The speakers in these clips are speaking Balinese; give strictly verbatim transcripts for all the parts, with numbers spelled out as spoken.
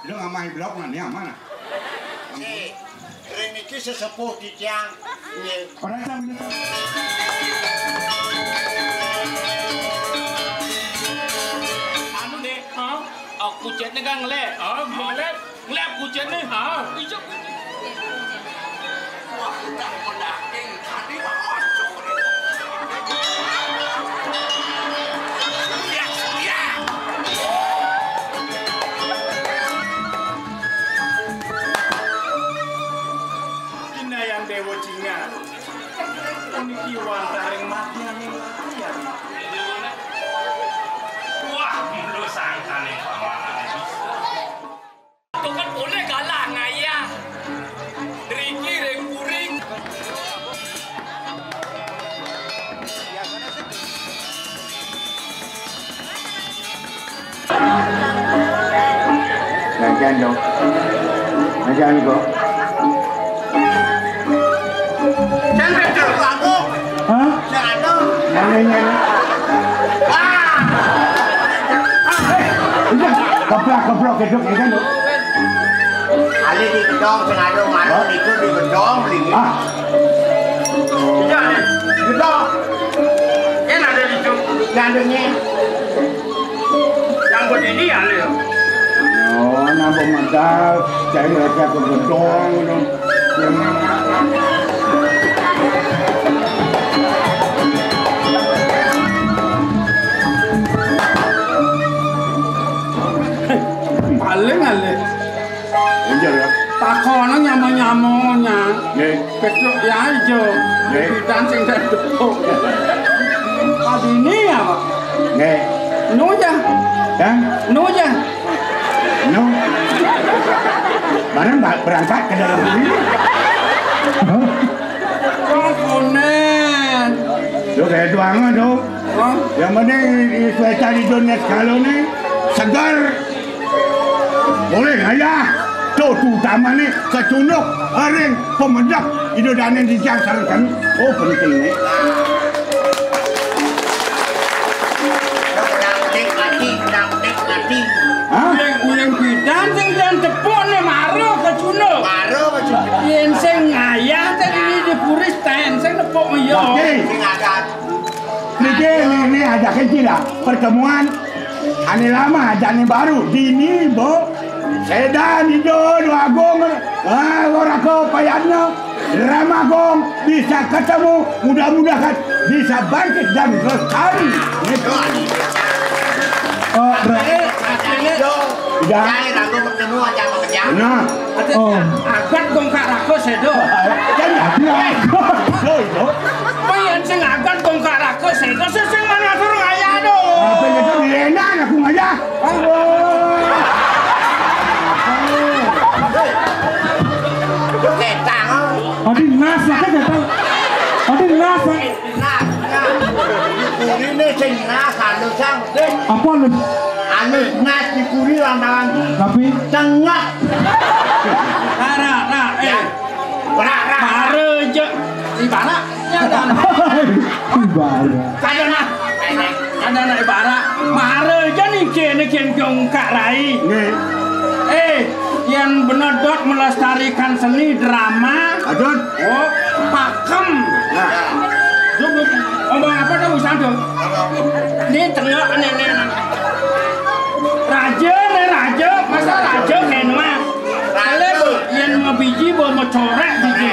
Lu ngamahi blok mana? Yang mana? Si, ring niki sesepuh titiang. Nggih. Ora tau. Anu deh, ha? Oh, kucitnya kan ngelek. Ha, ngelek. Ngelek kucitnya, ha? Iya, kucit. Wah, udah mau daging. Tadi mah osok. Surya, Surya. Kinayan Dewa Jinga. Puniki wantaring madyaning latihan. Wah, mula sangkane pamanane bisa. Tukang boleh kalah ngayah. Driki ring kuring. Gantian dong. Gantian kok. Jangan kecil aku. Hah? Jangan dong. Mana ini? Ah. Udah, keplak-keplok hidup ya kan, dong. Ali di gedong, sing ada malu itu di gedong, beli. Ah. Iya, nih. Gedong. Ini ada di situ. Yang dengin. Yang begini ya, Lil. Oh, nambah modal, cari raja ke gedong, dong. Paling alih. Enjar ya. Takono nyama-nyamanya. Nggih. Petruk ya ijo. Nggih. Pidan sing depuk. Padine ya, Pak? Nggih. Nu ya. Hah? Nu ya. Nu. Bareng ba-, berangkat ke dalam negeri. Kok konen? Yo, kayak doangan dong. Hah? Yang penting di cuaca di dunia sekarang ini segar. Boleh ngayah. Tuh, tuh, utamane kecunduk, ring, pemedek, ida dane di jam sareng kami. Oh, penting nih. Dang dik mati, dang dik mati. Hah? Uling, uling pidan sing dan tepuk ne maro kecunduk. Maro kecunduk. Yen sing ngayah tadi di puris ten sing nepuk ya. Oke. Sing adat. Niki, ini, ini ada kecil lah. Pertemuan ane lama, ane baru. Dini, Bo. Sedan, Indo, Dua Agung. Ah, ora kepayannya. Drama Gong bisa ketemu. Mudah-mudahan bisa bangkit dan lestari. Gitu. Oh, ber- Akhirnya, akhirnya, Indo. Iya. Saya rangkul bertemu aja sama kerja. Benar. Oh. Agat dongkak rakus itu. Kan ada. Tuh, itu. Apa yang sing agat dongkak rakus itu? Sing, sing mana suruh ngayah tuh? Apa itu? Enak aku ngayah. Aduh. Ketang. Adi nas lah, kan, ketang. Adi nas lah. Nah, nah. Di puri ne sing nah, anu sang, sing. Apa lu? Anu nah di puri lantaran. Tapi? Tengah. Nah, nah, nah, eh. Ya. Berak, berak. Mara aja. Ibarat. Ya, dah. Ibarat. Kada nah. Kada nah ibarat. Mara aja nih, kene, kene, kene, Kak Rai. Nggih. Eh, yang benar dot melestarikan seni drama. Adut. Oh, pakem. Nah. Lu ngomong apa tuh, Wisanto? Ini tengok nih, nih, nih. Raja nih, raja. Masa raja kene mah? Kalau yang mau biji, mau, mau corek biji.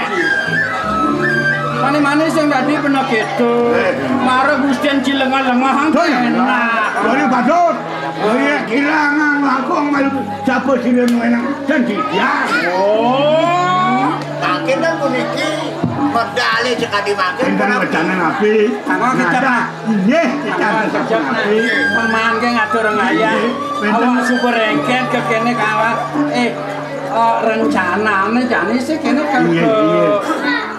Mana-mana yang tadi pernah gitu. Mara Gustian cilengah-lengah, tuh, ya. Enak. Boleh badut. Oh iya, kilangan langkung malu. Siapa sih yang enak? Janji ya. Oh. Mangkin dah puniki medale sekali mangkin. Enten rencana napi? Apa kita, Pak? Nggih, kita rencana napi? Pemain ke ngatur ngayah. Nggih, enten. Awak super engket ke kene kawan. Eh, eh, rencanane jane sih kene kan ke,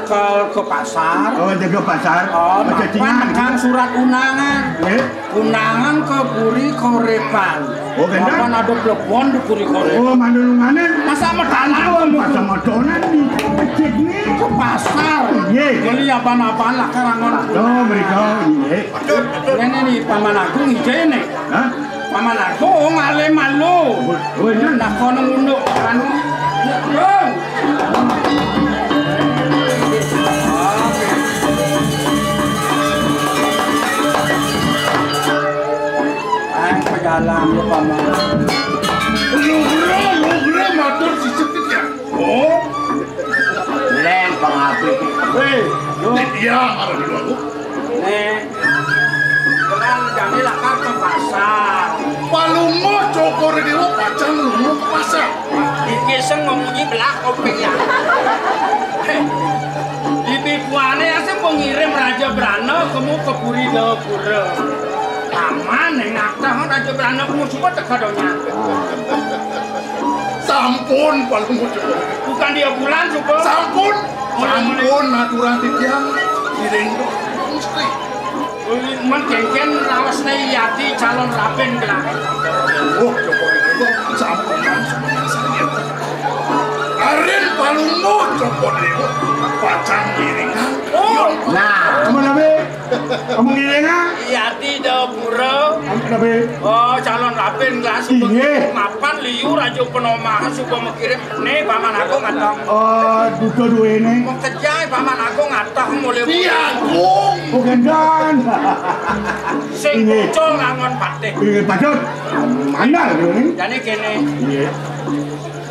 ke, ke pasar. Oh, jaga pasar. Oh, mapan negang surat undangan. Nggih. Undangan ke Puri Korepan. Oh, bener? Kapan ada plebon di Puri Korepan? Oh, manulunganan. Masa medalan? Oh, masa medalan di masjid nih. Ke pasar. Iya. Beli apa-apa lah karangan. Oh, mereka, iya. Ini nih, Paman Agung ije nih. Hah? Paman aku ngalih malu. Woi, Jan. Nah, kono ngunduk anu. Yo. Ayo, pejalan lu, Paman. Lugra, lugra, matur sisip ya. Oh. Lén pangabdi. Hei, iya, arep dulu aku. Nih. Jalan jani lakar ke pasar. Palungguh Cokor Dewa pacang lunga ke pasar. Iki sing ngomongi belah kuping ya. Hei. Iki kuane ya sing pengirim Raja Brana kemu ke Puri Dapura. Paman ning ngatah Raja Brana kemu suka teka donya. Sampun, Palungguh Cokor. Bukan dia bulan, Suko. Sampun. Sampun, aturan titiang. Diring. Mesti. Men kengken raosne Yati calon rapen gelah. Oh, Cokor Dewa. Sampun, sampun, sampun. Arin Palungguh Cokor Dewa. Pacang diringan. Oh. Nah, mana be? Kamu ngiring, ah? Yati Dapura. Nabi. Oh, calon rapen gelah. Inggih. Mapan liu Raja Penomah suka mekirim. Nih, Paman Agung ngatah. Oh, duda duwene. Mau kejai Paman Agung ngatah mulai. Iya, Agung. Oh, gendang. Sing Inggih. Muncul ngangon patih. Inggih, patut. Mandal, ini. Jane kene. Inggih.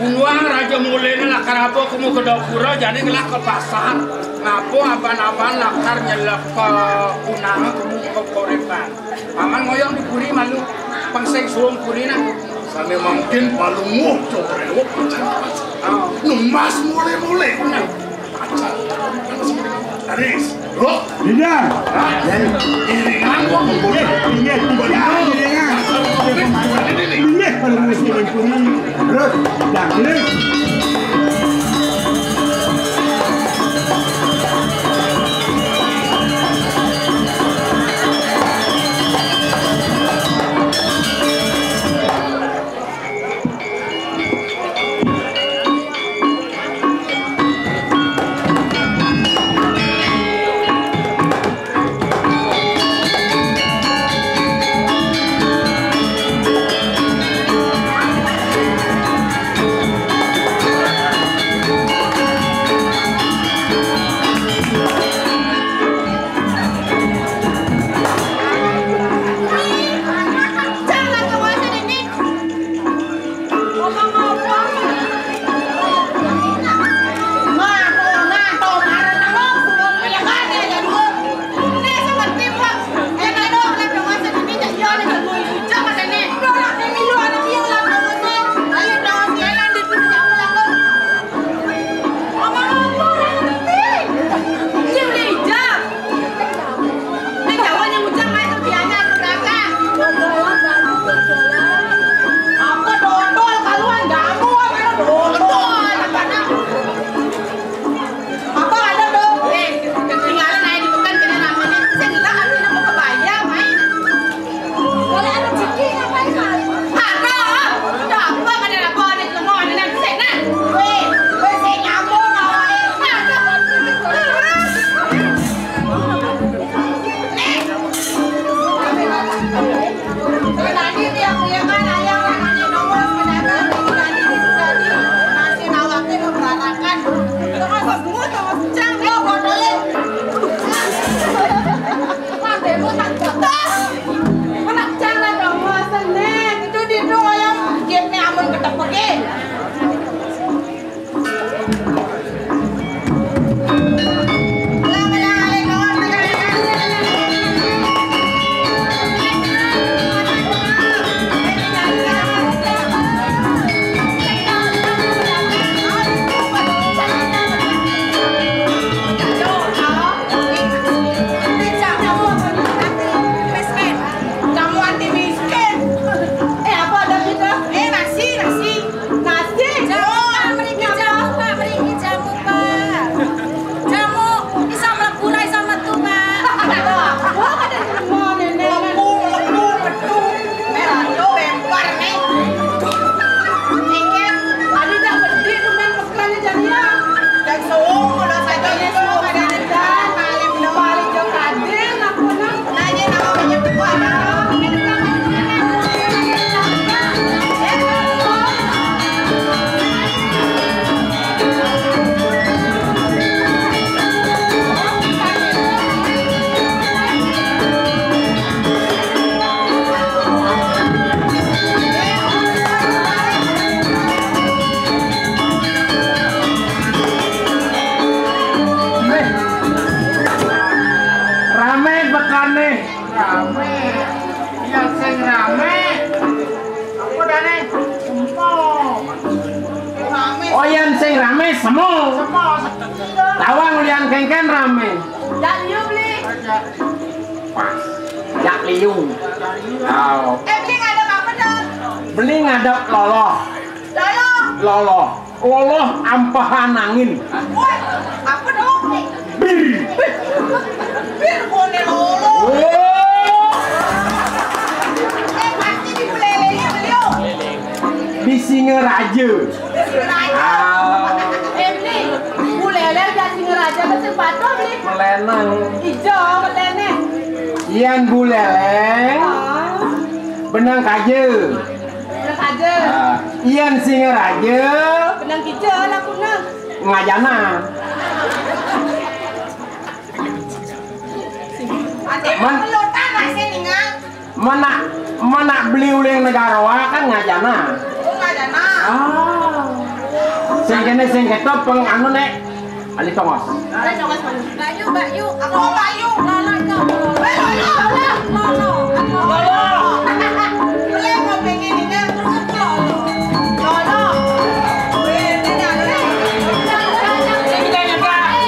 Buang Raja Mulene lakar apa kemu ke Dapura, jane ngelah ke pasar. Ngapa aban-aban lakar nyelek ke kunang kemu ke korepan. Paman ngoyong di puri malu, pengsing suwung puri nah. Sane mangkin Palungguh Cokor Dewa. Oh. Numbas mule-mule. Nah. Pacar. Taris. Loh. Dinda. Hah? Iringan kok. Iya, iya, iya, iringan. Ini, ini, ini. Iya, kalau mau sih, terus, dangdut. Ning gawe nyang ujang ae kerjanya aku kagak. Apa dodol kaluan jamu apa dodol anak-anak. Apa ada tuh? Eh, ketinggalan ae di pekan kena namanya. Sing ilang aku nak kebayang ae. Boleh ada rezeki ngapain, Mas? Ada. Ada apa pada apa ada lemah ada nang sing nah. Weh, weh sing nyambung awake. Ada. Rame semu. Tawang ulian kéngkén rame. Jak liu beli. Pas. Jak liu. Oh. Eh, beli ngadep apa dong? Beli ngadep loloh. Loloh. Loloh. Loloh ampahan angin. Woi, apa dong? Bir. Bir boleh loloh. Oh. Eh, pasti di Bulelengnya beliau. Di Singaraja. Singaraja. Ah. Eh, beli. Buleleng jak Singaraja ke sing patuh, beli. Melenang. Ijo, melenang. Yan Buleleng. Ah. Benang kaja. Benang kaja. Ah, yan Singaraja. Benang kija lah kunang. Ngajana. Ate Man- melotan masih ningal. Mana, mana beli uling negara kan ngajana. Oh, ngajana. Ah. Sing kéné sing kéto peng anu nek. Ali tongos. Bayu, Bayu. Aku Bayu. Lolo itu. Eh, Lolo. Lolo. Lolo. Lolo. Boleh mau pengen ini terus aku Lolo. Lolo. Weh, ini ada. Kita nyebrang.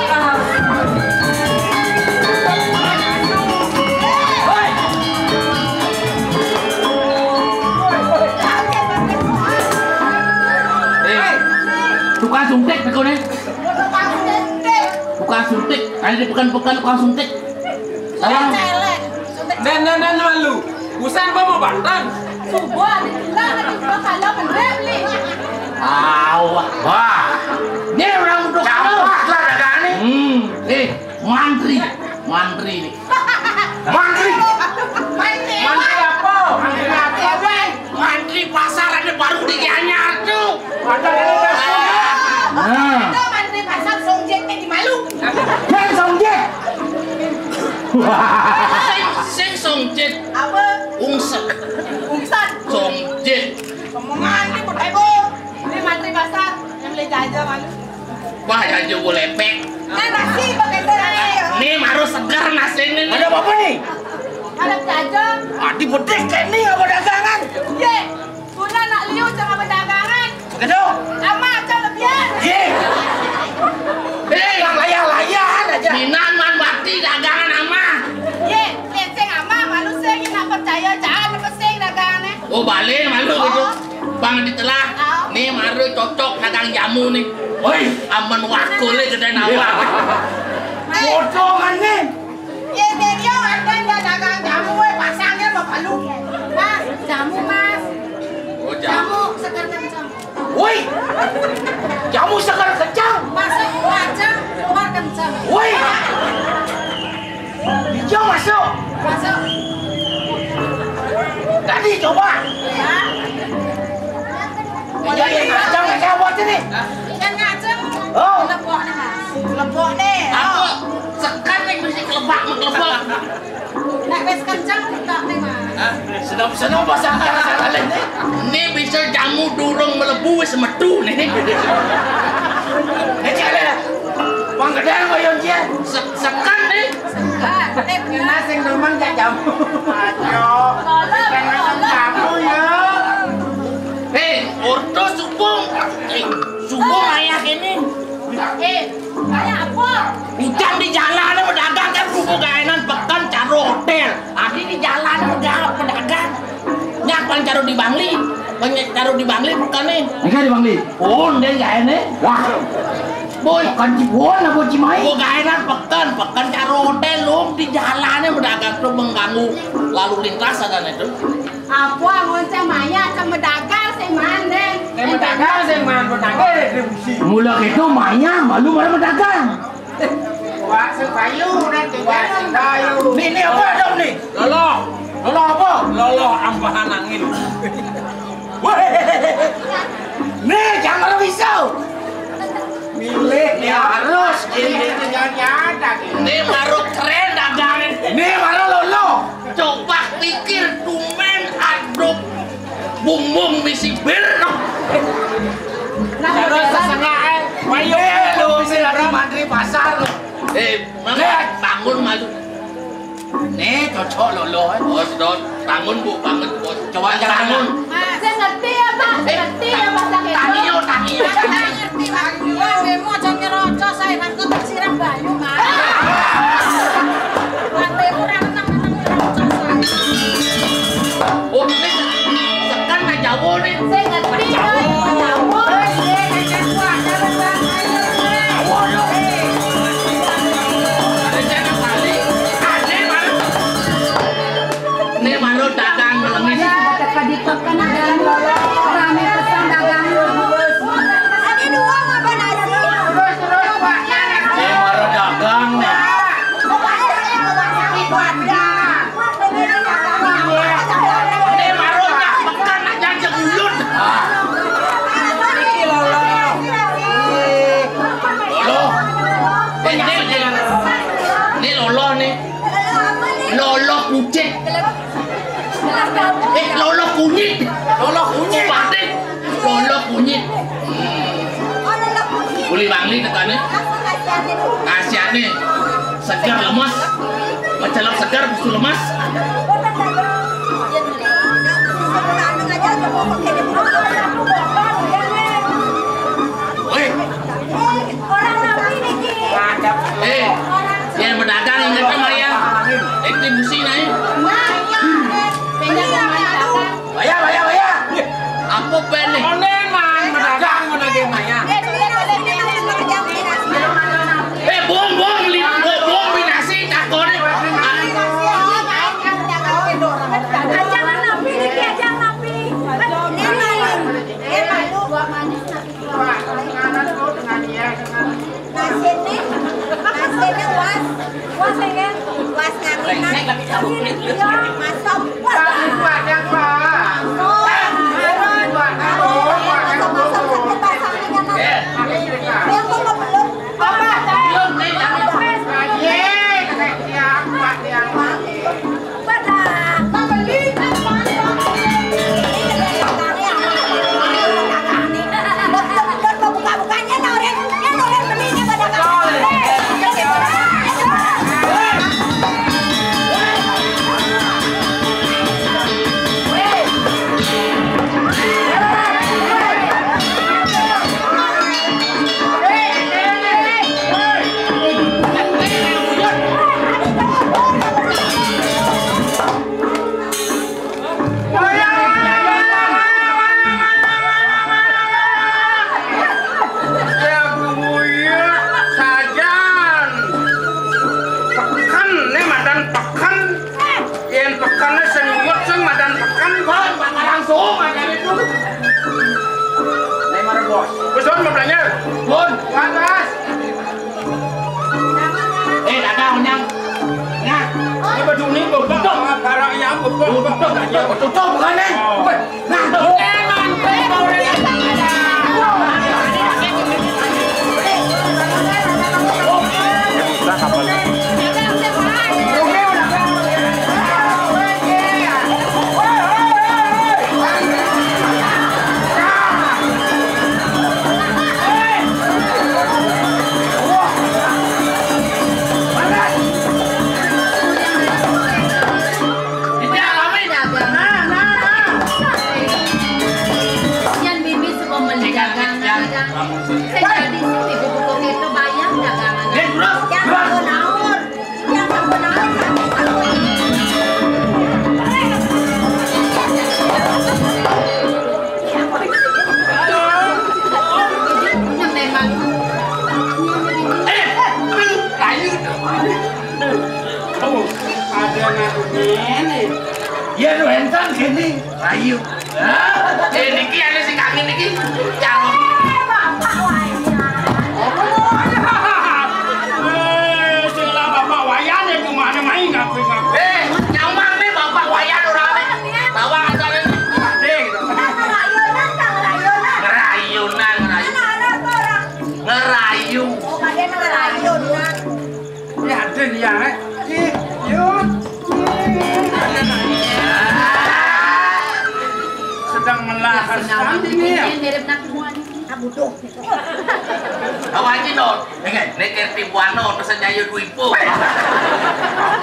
Hei. Eh, tukang suntik, teko nih. Tukang suntik. Tukang suntik. Ada di pekan-pekan tukang suntik. Salah. Cewek. Suntik. Dan, dan, dan malu. Busan apa mau bantan? Subuh ada juga, ada juga kalau mendem nih. Awak. Wah. Ini orang udah. Campak lah dagangan nih. Hmm. Eh, mantri. Mantri nih. Mantri. Mantri. Mantri apa? Mantri apa, Bang? Mantri pasar ada baru di Gianyar tuh. Ada, ada, ada. Nah. Itu mantri pasar Songjek teh di malu. Yang Songjek. Sing, sing Songjek. Apa? Ungset. Ungset. Songjek. Omongan nih, Butego. Ini mantri pasar yang beli jaja malu. Wah, jaja gue lepek. Nah, nasi pakai nasi ya. Nih, baru segar nasi ini nih. Ada apa nih? Ada jaja. Adi bedik kayak nih apa dagangan? Ye, guna nak liu sama berdagangan. Begitu? Sama aja lebihan. Ye. Eh, yang layar-layar aja. Minan man bati dagangan ama. Ye, sing ama manusia ini nak percaya jangan pesing dagangannya. Oh, balik malu gitu. Oh. Bang ditelah. Oh. Nih, maru cocok dagang jamu nih. Woi, aman wakul nih gedé nawar. Bodoh kan nih. Ye, Derio ada dagang jamu, weh, pasangnya bapak lu. Mas, jamu, Mas. Oh, jamu. Jamu segar kencang. Woi, jamu segar kencang. Masuk kencang, keluar kencang. Woi, hijau masuk. Masuk. Tadi coba. Ya. Hijau yang kencang, kencang buat sini. Ikan ngaceng. Oh. Lebok nih, Mas. Lebok nih. Aku sekan nih mesti kelebak, kelebak. Nek wis kenceng utak nih, Mas. Hah? Seneng-seneng pasang kali nih. Ini bisa jamu durung melebu wis metu nih. Ini cek ada. Bang Gedang koyo ncian. Se-, sekan nih. Sekan. Ini bener. Ini sing demen jak jamu. Ayo. Tolong, tolong. Jamu ya. Eh, ordo subuh. Eh, subuh kayak ini. Eh, kayak apa? Ucang di jalan pedagang kan kubu gaenan peken caro hotel. Adi di jalan pedagang, pedagang. Nyak paling caro di Bangli. Paling caro di Bangli bukan nih. Enggak di Bangli. Oh, ndek gaene. Wah. Boy, kan Cibuan apa Cimahi? Kubu gaenan peken, peken caro hotel lu di jalannya pedagang tuh mengganggu lalu lintas ada itu. Apa ngonceng maya cang medagang sing maan deh. Sing medagang sing maan pedagang retribusi. Mula gitu maya malu malah medagang. Wah, sing payu dan tiga sing payu. Nih, nih apa dong nih? Lolo. Lolo apa? Lolo ampahan angin. Weh. Nih, jangan lu iso. Milih ya harus ini. Ini baru keren dagangan. Ini baru lolo. Coba pikir tumen aduk bumbung misi bir. Terus setengah eh. Mayu lu misi lari mantri pasar lu. Eh, bangun malu. Nih, cocok lolo. Oh, sedot. Bangun, Bu, bangun, Bu. Coba jalan. Bangun. Mas, saya ngerti ya, Ngerti ya, Mas, tak ngerti. Tangio, tangio. Ngerti, Mas. Lambemu aja ngeroco, sae kan kok tak siram banyu, Mas. Lambemu ora nang-nang ngeroco, sae. Oh, ini sekan nang Jawa nih. Sing ngerti, Jawa. Jawa. Jawa, loh. Ada channel Bali. Aneh banget. Ini malu dagang melemis. Teka di peken dan rame pesan dagang. Ada dua apa nasi? Ini malu dagang nih. Ini malu dah pekan aja jenggut. Loh. Ini, ini, ini lolo nih. Lolo kucit. Eh, lolo kunyit. Lolo kunyit. Kupatik. Lolo kunyit. Uli Bangli tekane. Khasiatne seger lemes. Pecelep seger, busu lemes. Weh. Eh, yang berdagang inget sama ya. Retribusi naik. Bayar, bayar, bayar. Apa bene? Onen man berdagang menagih maya. Eh, bong, bong, beli, bong, bong, beli nasi, takone. Aja napi, niki aja napi. Ini malu. Ini malu. Wah, dengan dia, dengan Nasine, nasine was. Was, ya? Was ngangen. Iya. Masuk. Wah. Masuk. Masuk, masuk, sakit pasang dengan nasi. Yang mau belum? Apa? Belum, nih, jangan. Iya, siap, Pak, ya. Sajan. Peken, ne madan peken. Yen pekene sing nyut sing madan peken. Kon, Pak, langsung aja itu. Ne mara bos. Wis, Don, mau belanja? Don. Waras. Eh, ada onyang. Nah, ini baju ini bebek. Tutup. Barang yang bebek. Tutup, tutup, tutup, bukan, eh? Oh. Nah, tuh. Nah, kapal. Yang bibi suka meli dagangan. Sing dadi sing ibu buku keto bayang dagangan. Yang sampun awur. Yang sampun awur, sampun, sampun. Yang memang. Eh, ayo. Oh, ada ngaku ngene. Ya, lu handsome sini. Ayo. Eh, niki ane sing kangen niki. Calon. Eh, Bapak Wayan. Eh, istilah Bapak Wayan ya gimana main ngaku-ngaku. Eh, nyawang nih Bapak Wayan orang nih. Bawa aja nih. Ade gitu. Ngerayonan, Kang, ngerayonan. Ngerayonan, ngerayu. Anak-anak orang. Ngerayu. Oh, kalian ngerayonan. Ini ada nih ya, eh. Ih, yuk. Sedang melahirkan ini ya. Mirip nak semua nih. Ah, butuh. Apa aja, Don? Ini. Nek R P Buano, terus nyayu dua ribu.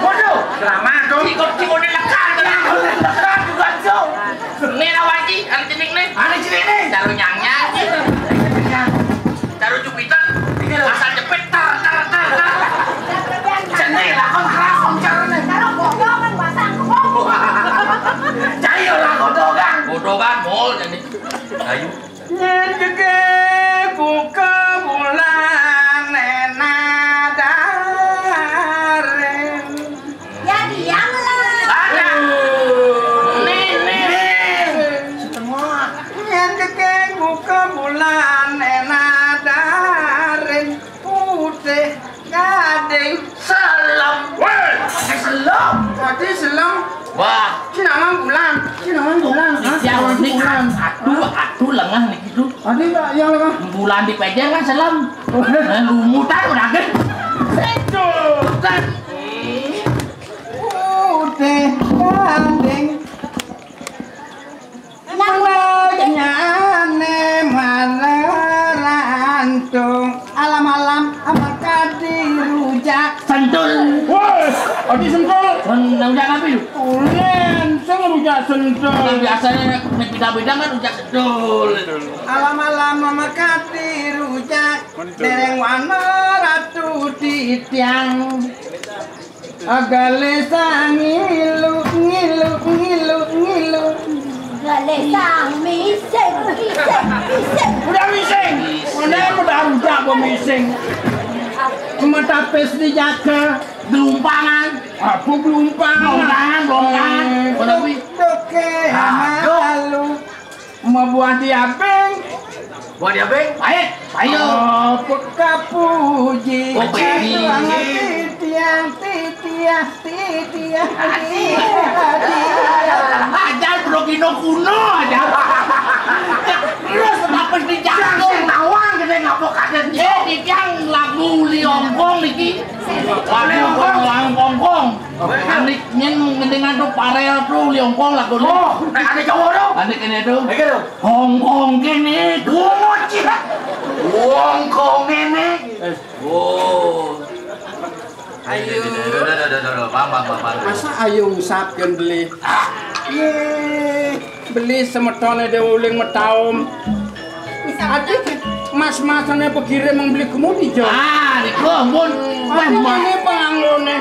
Waduh, selamat dong. Ikut Cimone lekan, Aku nih dekat juga, Jo. Nih, lawan Ji, anu cening nih. Anu cening nih. Caru nyang-nyang, Ji. Caru Jupiter. Iya, loh. Asal jepit, tar, tar, tar, tar. Cening, lakon keras, om caru nih. Kalau bodoh kan pasang kebong. Cayo lah, bodoh kan. Bodoh kan, mall jadi. Ayo. Nyén jegé buka bulan énak darén. Ya diam lah. Ada. Nih, nih, nih. Setengah. Nyén jegé buka bulan énak darén. Putih gading selem. Wéh, pakai selem. Tadi selem. Wah. Cina mang bulan. Cina mang bulan. Hah? Yang ini bulan. Aduh, aduh, lengah nih gitu. Tadi enggak yang lengah. Bulan di pejer kan selem. Oh. Nah, lumutan udah kan. Sejutan. Putih gading. Menanyane malah rantung. Alam-alam makadi rujak. Sentul. Wes, adi sentul. Sen-, rujak apa itu? Ulen, sing rujak sentul. Kan biasanya nek beda-beda kan rujak sentul. Alam-alam makadi rujak. Dereng wana ratu titiang. Agale sangilu, ngilu, ngilu, ngilu. Gale sang mising, mising, mising. Udah mising. Mana udah, udah apa mising? Metapis dijaga. Gelumpangan. Apa gelumpangan? Gelumpangan, gelumpangan. Eh, mana wi? Doke, aduh. Malu. Mabuah diabeng. Buah diabeng? Pahit. Ayo. Oh, peka puji. Oh, puji. Titiang, titiang, titiang, titiang. Ajar bro kino kuno aja. Terus tetap mesti jatuh. Sing tawang gede ngapa kaget. Eh, titiang lagu li Hongkong niki. Lagu Hongkong, Hongkong. Anik nyén ngendingan tuh Parel tuh li Hongkong lagune. Oh, nek ané Jawa to? Ané kéné tuh. Iki lho. Hongkong kéné. Wong cih. Hongkong kéné. Eh. Oh. Ayo. Duh, duh, duh, duh, duh, duh. Paham, paham, paham, paham. Masa ayo ngusap kan beli. Ah. Yé. Beli semetoné Déwa Wuling metaom. Adi, mas-masane pegire mung beli kemudi, Jo. Ah, niku ampun. Adi, ini panganggone.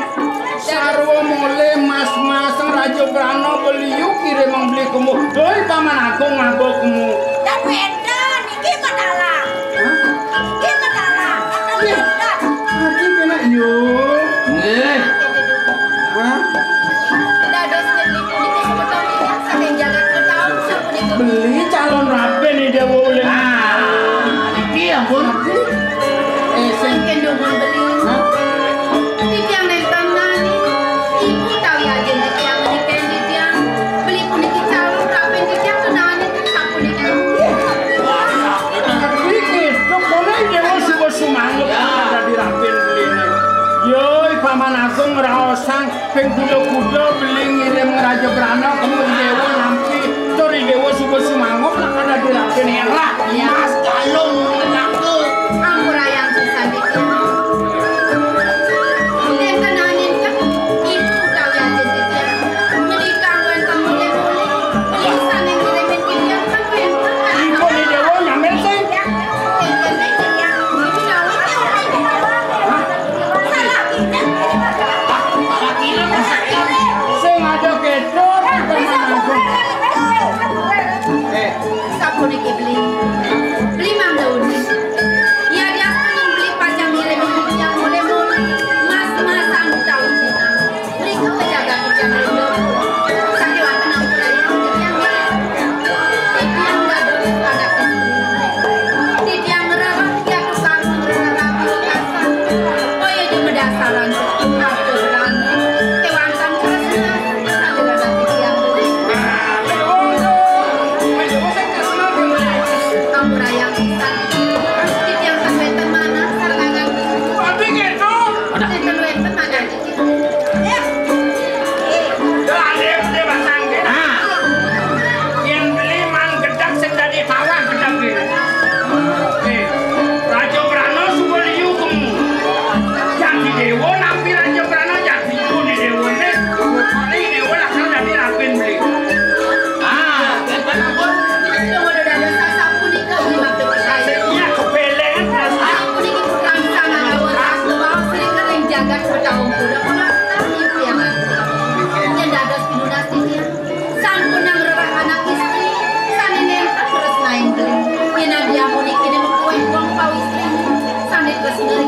Sarwa mule mas-mas Raja Brana beli yu kire mung beli kemu. Doi Paman Agung ngabokmu. Tapi enten, iki kok dalang. Hah? Iki kok dalang. Enten, enten. Adi kena yo. Nggih. Hah? Dados niki puniki semeton ingkang saking jagat Betawi sapunika. Beli calon rabi nih Déwa Wuling. Ah, iki ampun. Eh, sing kendungan beli. Hah? Titiang nenten nani. Ibu tawi ajeng titiang menika titiang. Beli puniki calon rabi titiang tunangan niki sapunika. Iki, pokoknya Déwa suka sumanget dadi rabi beli. Yo, Paman Agung ngraosang. Ping kuda-kuda beli ngirim Raja Brana kemu Déwa nampi tur Déwa suba sumangup lakana dirapin erak. Iya. Mas Kalung mengaku. Ampurayang pisan iki. Nénten angin kan ibu utawi ajeng titiang. Menika wonten mulih-mulih. Beli sané ngirimin titiang kan wénten. Ibu ni Déwa nyamil sing. Nénten ning titiang. Ibu dawuh. Sing ada ketok, kita menanggung. Eh, sapuniki beli. Beli mangga unik.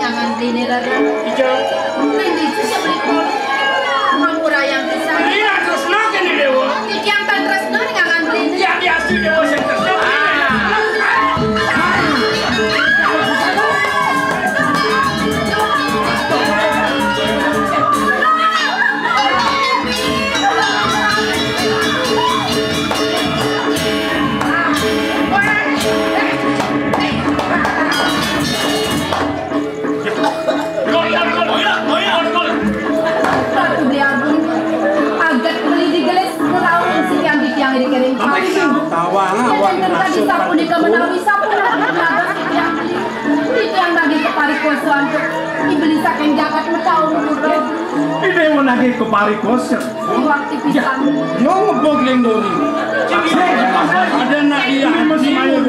Tangan dini, Raden. Ija. Ning dija sih beli kol. Ampurayang pisan. Iya, tresna kene, Dewa. Titiang tan tresna ning tangan dini. Ya, biasa, Dewa, sing tresna. Ah. Ratu Beli Agung, aget beli digelis, menawi sing yang titiang dikiring. Tawang, awan. Enten tadi sapunika menawi sampun dados titiang beli. Titiang nagih keparikosan, dibeli saking jagat mecaung pura. Ide mau nagih keparikosan. Waktu pisan. Yo ngebog ning dori. Ada nak iya. Ini masih main.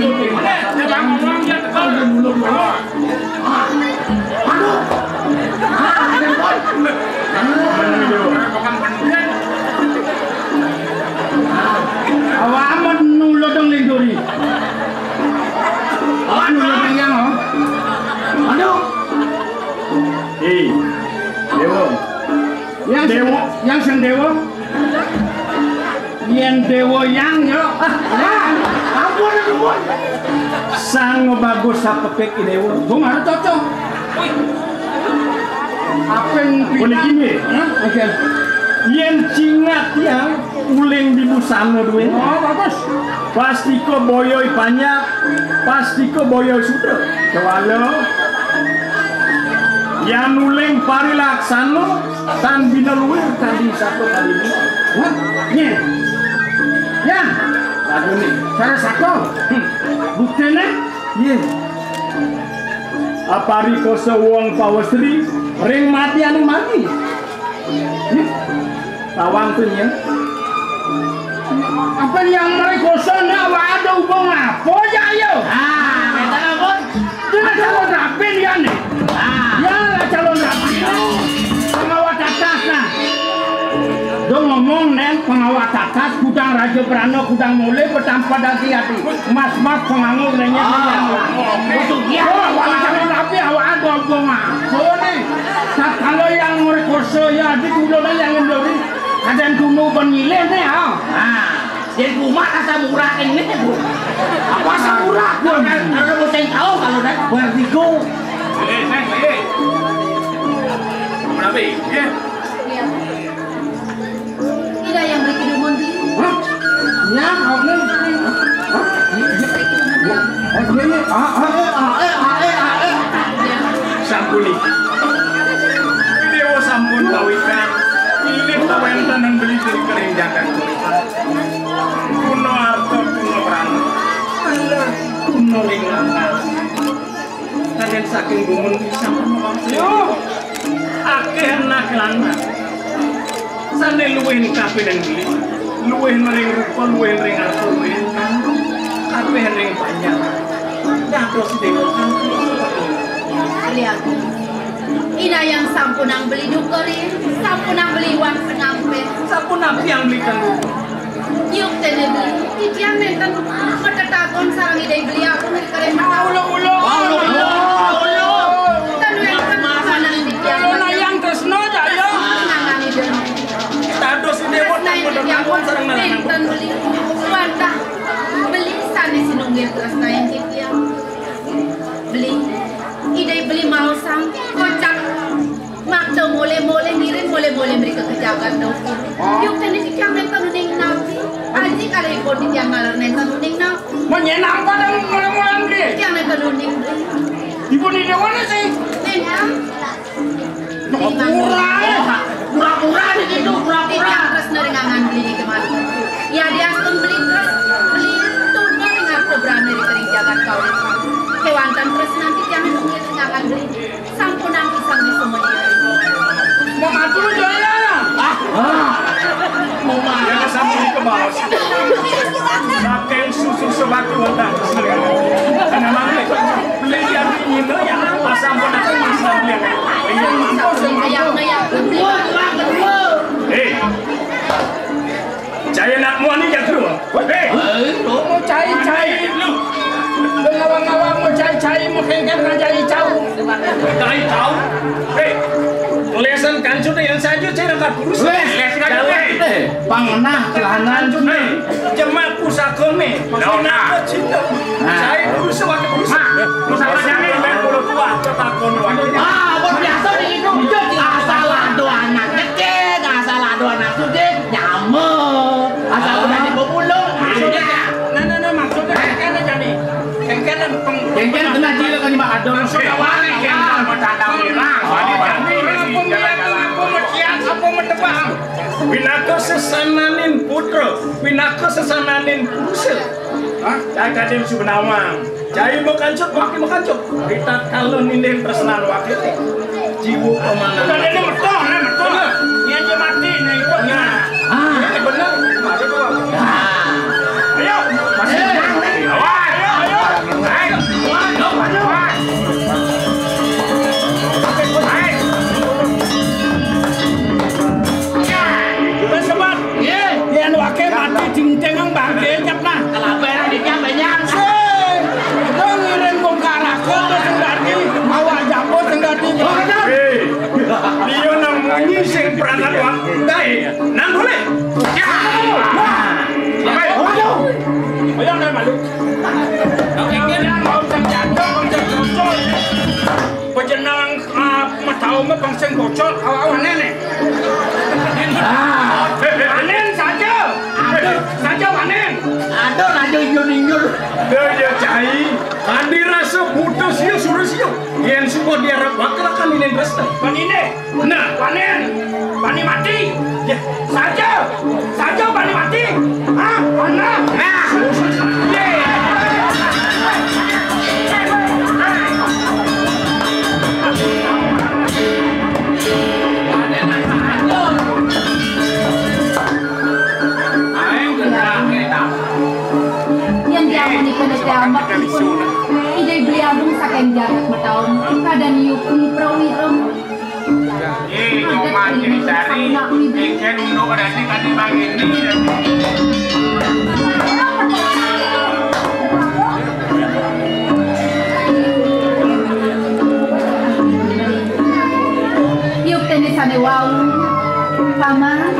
Ada ngomong ya, tekan. Aduh. Awak amat nulodong linduri. Awak nulodong yang, oh. Aduh. Eh, Dewa. Yang Dewa. Yang sing Dewa. Yen Dewa yang, yo. Ah, ampun, ampun. Sang bagus sapepik i Dewa. Bung harus cocok. Apa yang boleh gini? Hah? Oke. Yen cingat ya, uling di busana duwe. Oh, bagus. Pastika boyoi panjak, pastika boyoi sutra. Kewala. Yan uling parilaksana, tan bina luwih tadi satu kali ini. Hah? Nih. Ya. Lagu nih. Cara satu. Hmm. Buktine? Iya. Apari koso wong pawestri, ring mati anu mati. Ih, tawang tuh, Nyen. Apa yang mereka sana, wa ada hubung apa ya, ayo? Ah, kita apa? Dia calon rapi dia nih. Ah. Ya, calon rapi. Pengawa tatas, nah. Dong ngomong, Nen, pengawa tatas, kudang raja berana, kudang mulai, bertampa dati hati. Mas-mas penganggur nanya. Ah, untuk dia. Oh, wala calon rapi, awak ada hubung apa nih? Nah, kalau yang merkosa ya, di dulu lah yang ngendori. Kadang dulu ben nyilih nih, ha. Nah, jadi rumah rasa murah ini, Bu. Apa rasa murah? Kalau, kalau mau saya tahu, kalau naik Vertigo. Eh, eh, eh. Berapa? Ya. Ida yang beri kidumun di. Hah? Ya, oke. Hah? Ya, ya, ya. Ah, ah, eh, ah, eh, ah, eh, ah, eh. Sampun iki. Dewa sampun kawitan. Ini kawéntenan beli dari kering jagat. Kuna arta, kuna prana. Kuna ring lanang. Kadang saking gumun pisan. Yo, akeh anak lanang. Sane luwih kabeh nang beli. Luwih ring rupa, luwih ring arta, luwih ring kandung. Kabeh ring panjang. Dados dewa kan. Lihat. Ina yang sampun nang beli dukeri, sampun nang beli wan sengampe. Sampun nang yang beli kan. Yuk, tene beli, titiang nenten matetaton sareng Ida Beli Agung ri keren. Ulo, ulo. Ulo, ulo. Ten wenten manang titiang. Ulo nayang tresna, Cak, ya. Nangani den. Dados dewa titiang pun sareng nenten beli. Wantah beli sane sinunggil tresnaing titiang. Beli, Ida Beli maosang kocap. Makta mole-mole ngiring mole-mole mrika ka jagat Dawa. Yuk tene titiang nenten uning napi. Aji kalih ipun titiang ngaler nenten uning napi. Menyen apa dan mole-mole mriki? Titiang nenten uning. Ipun ide mana sih? Nenten. Pura-pura, pura-pura di situ, pura-pura. Titiang terus neringangan beli di kemari. Ya diastun beli terus beli tuna ring arta brana ri kering jagat kawit. Kewanten terus nanti titiang nenten uning neringangan beli. Sampunang pisan di sumedya. Mematur jaya. Ah. Mematur. Ya, sambil dikemas. Saking susu sebatu wonten. Ana mangke beli yang ini ya. Asam pun aku masam ya. Iya, mampus. Ayam, ayam. Eh. Jaya nak muani jagro. Hei. Mau cai-cai. Lu. Lu ngawang-ngawang mau cai-cai, mau kengkeng aja icau. Kaé tau. Héi, lesan kancut yang saja cai rangkat kurus. Wéh, les kancut, héi. Pangenah celahanan kancut, héi. Jemak pusaka, héi. Nah. Cai kurus, wakil kurus. Nah, pusaka jani, héi, bulu tua, tetakon wakil. Ah, mun biasa di itu, itu asal ada anak kecil, asal ada anak kecil, nyamuk. Asal udah dibobulung, ada. Nah, nah, nah, maksudnya kene jani. Kengkene peng- Kengkene kena jila kan Mak Adon. Saudawani kengkene macanda mirang. Wani bani. Apa miat, apa meciat, apa medebang. Pinaka sesananing putra, pinaka sesananing purusa. Hah? Cai kadin subenawang. Cai makancut, waki makancut. Ritatkala ninding tresnan waki. Jiwa pamanan. Udah, ini metu, ini metu. Bener. Ini aja mati, ini ikut. Nah. Ah. Ini bener. Mati tuh. Ah. Ayo, masih. Eh. Awas. Ayo, ayo. Ayo. Ayo, ayo. Ayo. Wis, Sobat. Nggih. Yén waké mati jingcing bangké nyep nah. Kalabé ra dinyap, nyap. Sing. Wong ngiring wong karaga terus sing dadi, awak japo sing dadi. Hei, dia nang munyi sing peranan wak. Dai, nang boleh. Ya. Ayo. Ayo, nang malu. Oke, oke, nang mau jam jatuh, mau jam jatuh. Pejenang, ah, metau me pangsing bocor, awak-awak nenek. Ah. Panen saja. Aduh. Saja panen. Aduh, aduh, injur, injur. Dia ya cai. Andi rasa putus ya, suruh sih. Yang suka dia rap wakil akan ini terus. Panine. Nah, panen. Pani mati. Ya, saja. Saja pani mati. Hah? Mana? Nah. Yén diamunika nete ambek ipun, Ida Beli Agung saking jagat Betawi, kadang yukung prawira. Ih, Oman Sari, ikan unduk berarti tadi bang ini. Yuk tenis ane wau, Paman.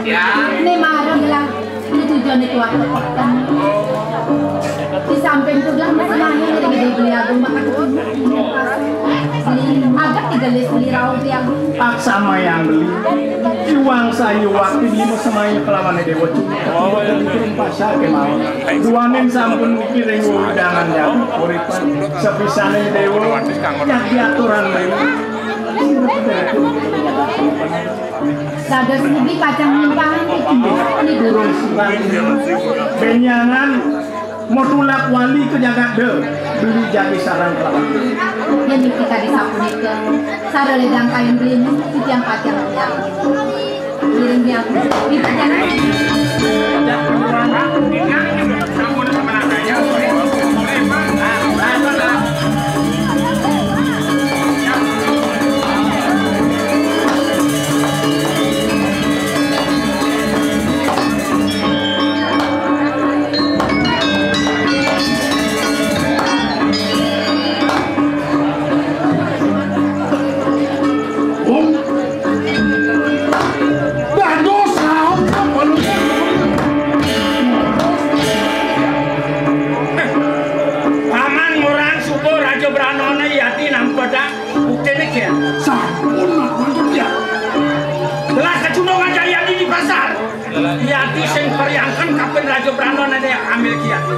Ya. Ini marah lah. Ini tujuan itu waktu peteng. Di samping itu adalah masih lahir dari Gede Beli Agung, maka itu agak digelis beli rauh Beli Agung. Ak sama yang beli. Iwang sayu wakti lima semaya kelawan dewa cukup. Pasar kemawon. Duaning sampun niki ring wewidangan jam uripan sepisane dewa. Nyaki aturan dewa. Dados niki pacang nyumpang niki. Ini durung sumpah. Benyangan mau tulak wali ke jagat de. Beli jadi sarang kelawan. Yen niki kadi sapunika, sareng ledang kayun beli niki titiang pacang nyumpang. Ngiring nyumpang. Niki jangan. Dados raos kapalukan. Paman ngurang suba Raja Branana yati nampedak buktine, Kian. Sampun, Mak Mantun, ya. Telah kecundung aja yati di pasar. Yati sing periangken kapin Raja Brana nene ambil ki yati.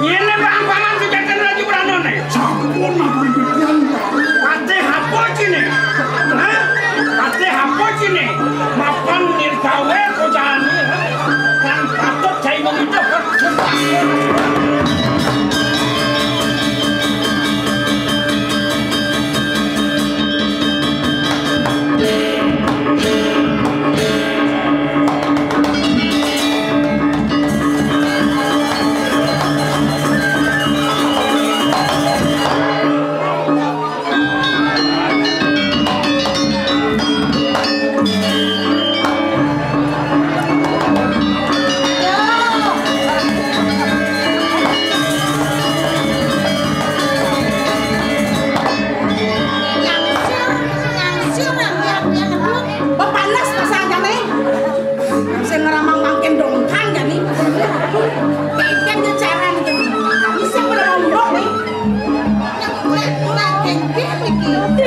Nyene bang paman kejaten Raja Brana ne. Sampun, ampun pikiran. Patih apa cine? Hah? Patih apa cine? Mapan nirgawe kojane. Kan patut cai mengidap.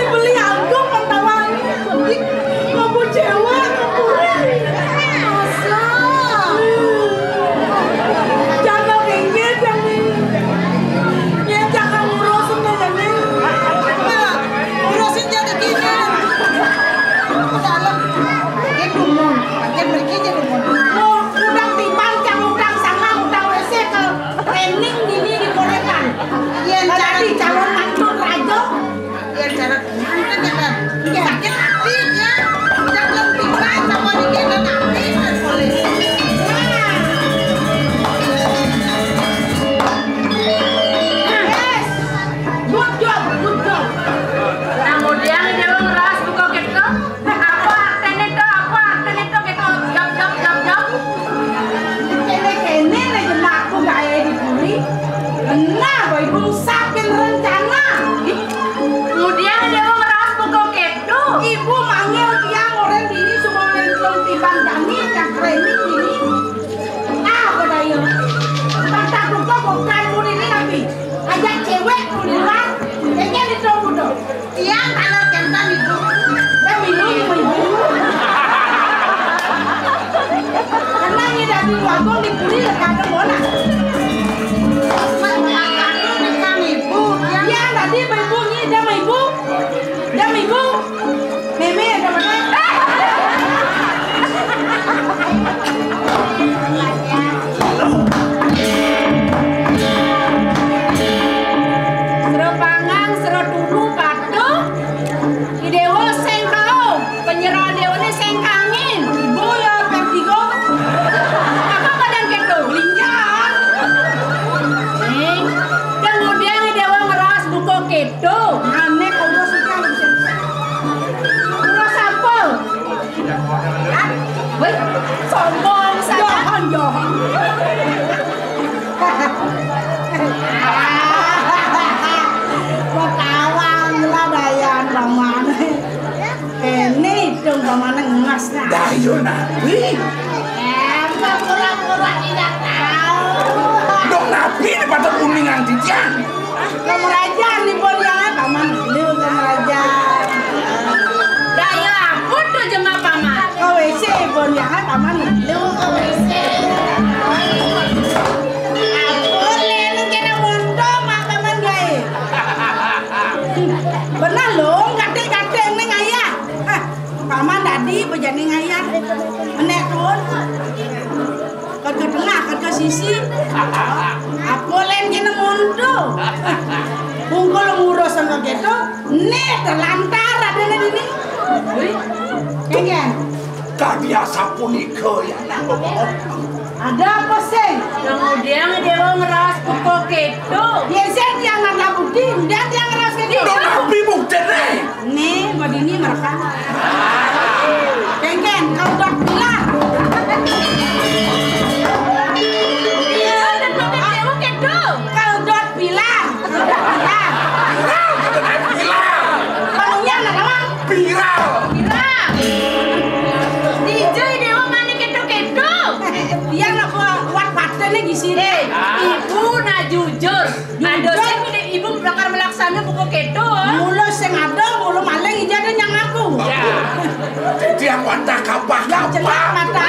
Beli angkung mentawai. Mampu cewek, mampu. Masa? Jangan kengkit, jangan. Ya, jangan ngurus, jangan. Ngurusin jadi gini. Dalam. Dia dulu. Dia pergi jadi dulu. Mau udang timbang, cang udang sanga, udang W C ke training ini di Korean. Iya, jadi calon mantu raja. Iya, cara mantu ya, kan? Iya. Sakit hati dia. Udah belum timbang sama dia, dia nanti kan boleh. Nah. Yes. Good job, good job. Nah, kemudian dia ngeras buka gitu. Apa artinya itu? Apa artinya itu? Gitu, jawab, jawab, jawab, jawab. Kene-kene nek jenakku gawe dipuri. Kena, boy, bungsakin rencana. Kemudian dia mau ngeras buka gitu. Ibu manggil tiang orang dini semua orang belum timbang jani, yang training ini. Ah, udah iya. Kata buka bukan pun ini nanti. Ajak cewek pun di luar. Kayaknya di tuh. Tiang kalau kenten ibu. Dah minum, ibu. Karena ini daging wagong dipuri, kadang bona. Mak, mak, mak, mak, ibu. Tiang tadi ibu, ini dia sama ibu. Dia sama ibu. Meme, ada mana? Sero pangang, sero turu, patuh. Idewa sing kau, penyerahan dewane sing kangin. Ibu ya, Vertigo. Apa badan keto? Linjar. Ning, kemudian idewa ngeras buka keto. Aneh, kau suka. Ngeras apa? Wih, sombong saja. Johan, Johan. Ketawa, gila, Dayan, Paman. Ini dong, Paman, ngemas, nah. Dayo nabi. Eh, pura-pura tidak tahu. Dong nabi ini pada kuningan titian. Kamerajan, ibu dia, Paman, lu kamerajan. Daya, aku tuh jengah Paman. Ke W C, ibu dia, Paman, lu ke W C. Ampun, Lin, kena monto, mak Paman gae. Bener, Lung, kate-kate ning ayah. Hah, Paman dadi bejane ngayah. Menek tuun. Ket ke tengah, ket ke sisi. Apa len kene mundur? Ungkul ngurus sama gitu, ne terlantar adene dini. Wih, kengken. Kadi asapunika ya, Bapak. Ada apa sih? Kemudian dia ngeras buku keto. Biasa dia nggak bukti, dia dia ngeras keto. Dong, tapi bukti nih. Nih, Mbak Dini merekam. Kengken, kau udah bilang. Iya, dan pakai dewa kedo. Kau udah bilang. Bilang. Bilang. Kalungnya anak apa? Viral. Viral. D J dewa mana kedo-kedo? Dia nak buat, buat patennya di sini. Eh, ibu nak jujur. Ada sing ibu bakal melaksana buku keto. Mula sing ada, mula maling ija ada yang ngaku. Ya. Jadi yang wantah kapah-kapah. Jelas mata.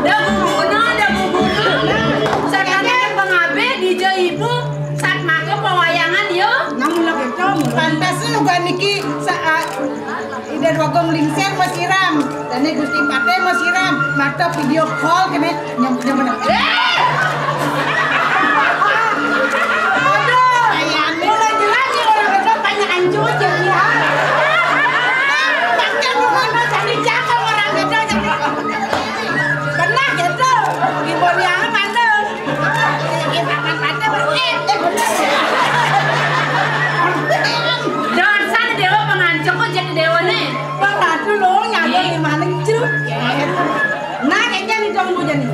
Dah guguna, dah guguna. Sakane pengabe dija ibu sat maka pewayangan yo. Nah, mula keto, mula. Pantas juga niki saat Ida Dwagung Lingsir masiram, dane Gusti Patih masiram, mata video call kene nyem-, nyem-, nyem-. Eh! Aduh, mulai jelas nih orang itu tanya anjur jadi, ha? Pakai bukan cari cakap orang itu, jadi benar gitu. Ibu yang mana? Dosan dewa pengancok kok jadi dewa nih. Bang Ratu lo nyampe di mana, Cuk? Nah, kayaknya nih dong, Bu, jadi.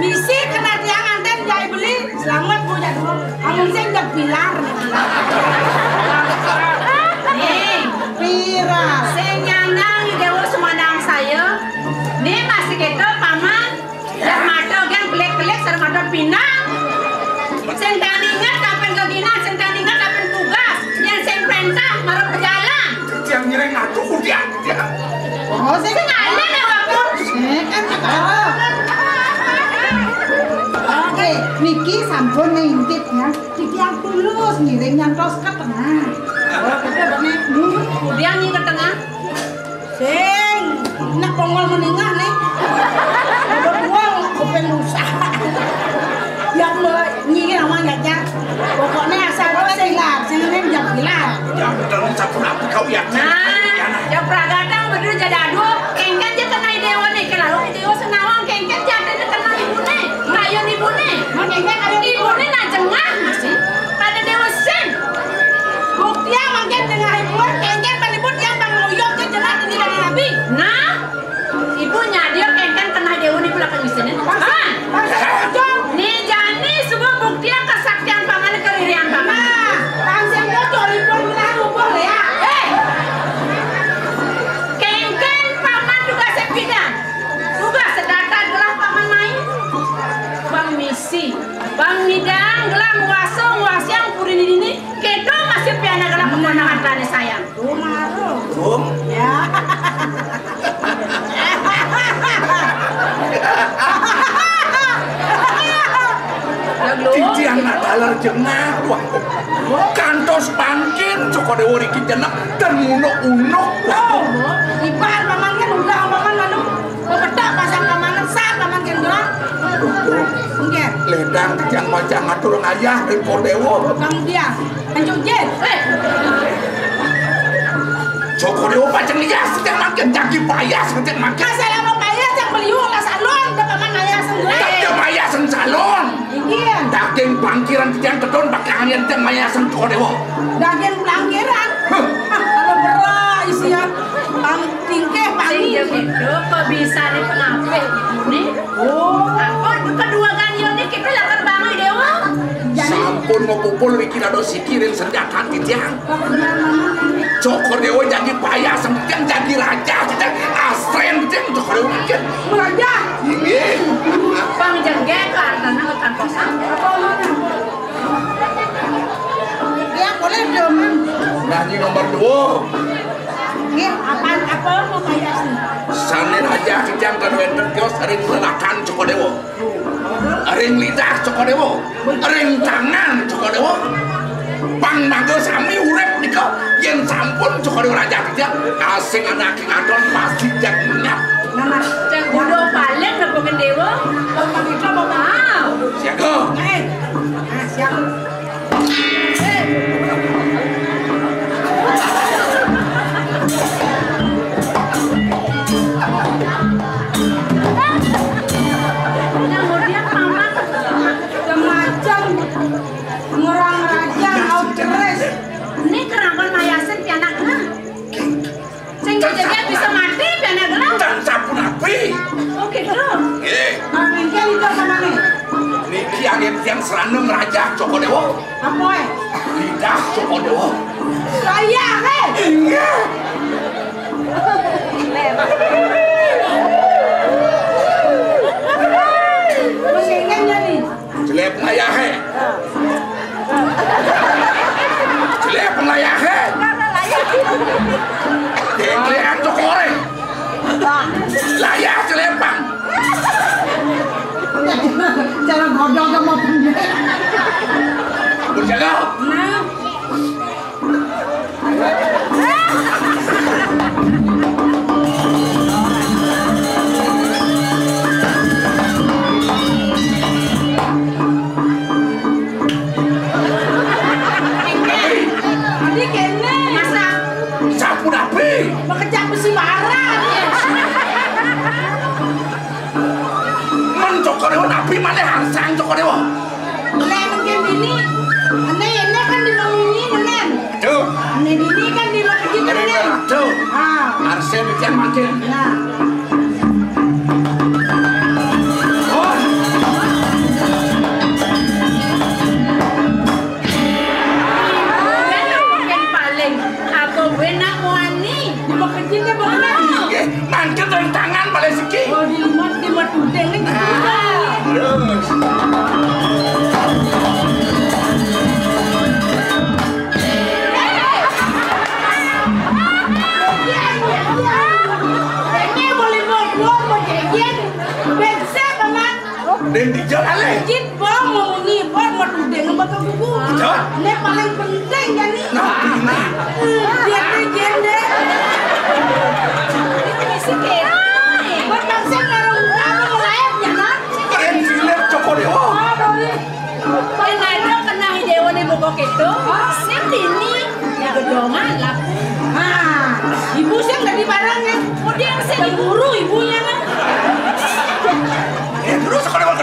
Misi kena tiang anten jai beli, selamat, Bu, jatuh. Amun sing jek pilar. Nih, pilar. Sing nyandang dewa semandang saya. Nih masih kita, Paman. Sarmata kan kelik-kelik, sarmata pinang. Ngaku kudian, kudian. Oh, sing ngene ya, Pak. Eh, kan sekarang. Oke, niki sampun ngintip ya. Titiang tulus ngiring nyantos ke tengah. Oh, gitu, Pak, nih. Hmm. Kudian nih ke tengah. Sing, nak pongol menengah nih. Udah buang, kuping rusak. Ya, Mbak. Nyi nama jajar. Pokoknya asal kau sing bilar, sing ini jam bilar. Ya, betul, satu apa kau ya? Nah, ya, nah. Ya pragadang bener jadi aduh, kengken aja kena ide wani, kalau ide wani senawang, kengken jadi kena ibu nih, kayun ibu nih. Mau kengken ada ibu nih, nah jengah masih. Pada dewa sen. Bukti yang makin jengah ibu, kengken penipu dia bang ngoyok ke jengah ini dari nabi. Nah, Ibu nyadiak kengken kenah dewa niku lakar ngisinin. Paman! Paman! Ni jani suba buktian kasaktian paman karirian paman. Nah, paman sing bocor ibu kenah rubuh ya. Eh! Kengken paman tugas pidan. Tugas sedatar gelah paman main. Bang misi, bang midang gelah nguasa nguasiang puri dini. Keto masih piana gelah keponakan tani sayang. Rum. Ya. Titiang nak taler jengah, wah. Kantos pangkin, Cokor Dewa riki jenek, dan ngunuk-unuk, wah. Oh, ibar paman kan udah paman lalu, bebedak pasang paman, sat paman kan doang. Oke. Ledang titiang macam ngatur ngayah, Cokor Dewa. Kamu dia. Anjuk jin. Eh. Cokor Dewa pacang lias, cang makin jagi payas, cang makin. Asal apa payas, cang beliung lah salon, dah paman payas sendiri. Tak ada payas salon. Iya. Daging pangkiran cang kedon pakai angin cang payas Cokor Dewa. Daging pangkiran? Huh. Ah, kalau berat isian, pang tingkeh Sing paling. Jeng itu kok bisa nih pengape ibu nih? Oh. Apa kedua ganjil nih kita lapar banget dewa. Jadi sampun mau kumpul niki rada siki ring senjatan titiang. Cokor Dewa jadi payah, sengkeng jadi raja, kita asren, kita Cokor Dewa mungkin. Raja. Ini. Pang jengge karena lekan kosong. Apa mana? Ya, boleh dong, Mang. Nah, ini nomor dua. Nggih, apaan, apa mau payas nih? Sane raja titiang kan wenten kios ring lelakan Cokor Dewa. Ring lidah Cokor Dewa. Ring tangan Cokor Dewa. Pang mangga sami urip nika yen sampun Cokor Dewa raja titiang asing anak adon pasti jak menyat. Nah, nah. Cek kudu paling nepukin dewa. Bapak kita, Bapak. Wow. Siaga. Eh. Ah, siap. Kemudian paman semacam ngurang raja, outdress. Ini keraman mayasin pianaknya. Sing jajagan bisa mati, pianak gelah. Tan sapunapi. Oh, gitu. Nggih. Nah, mungkin itu apa mana? Niki angin tiang seranung raja Cokor Dewa. Apa, eh? Lidah Cokor Dewa. Saya, eh? Iya. Masih ingat nggak nih? Jelek ngayahe. Jelek ngayahe. Denglean cokore. Layah jelepang. Cara godong sama pendek. Berjaga. Nah. Adi kene. Masa? Sapu napi? Makejang besi bara. Men Cokor Dewa napi maneh arsang Cokor Dewa? Lek mungkin dini, ene, ene kan di bangunin, ene. Tuh. Ene dini kan di lagi, ene. Tuh. Ah. Arsen itu yang makin. Nah. Oh. Paling aku benak wani. Di bekejin ya, Bang. Nggih, mangke ring tangan malih siki. Oh, di lumat, di lumat udeng iki. Nah, terus. Ini paling penting, jani. Nah, ini. Dia téh jendé. Ini misi kéné. Buat bangsa ngarung apa lain, ya, nak? Keren silet Cokor Dewa. Ah, boleh. Kenapa kena Dewa di buku itu? Sing ini gedongan lah. Nah, ibu sih nggak di barangnya. Kemudian saya diburu ibunya kan. Eh, terus kalau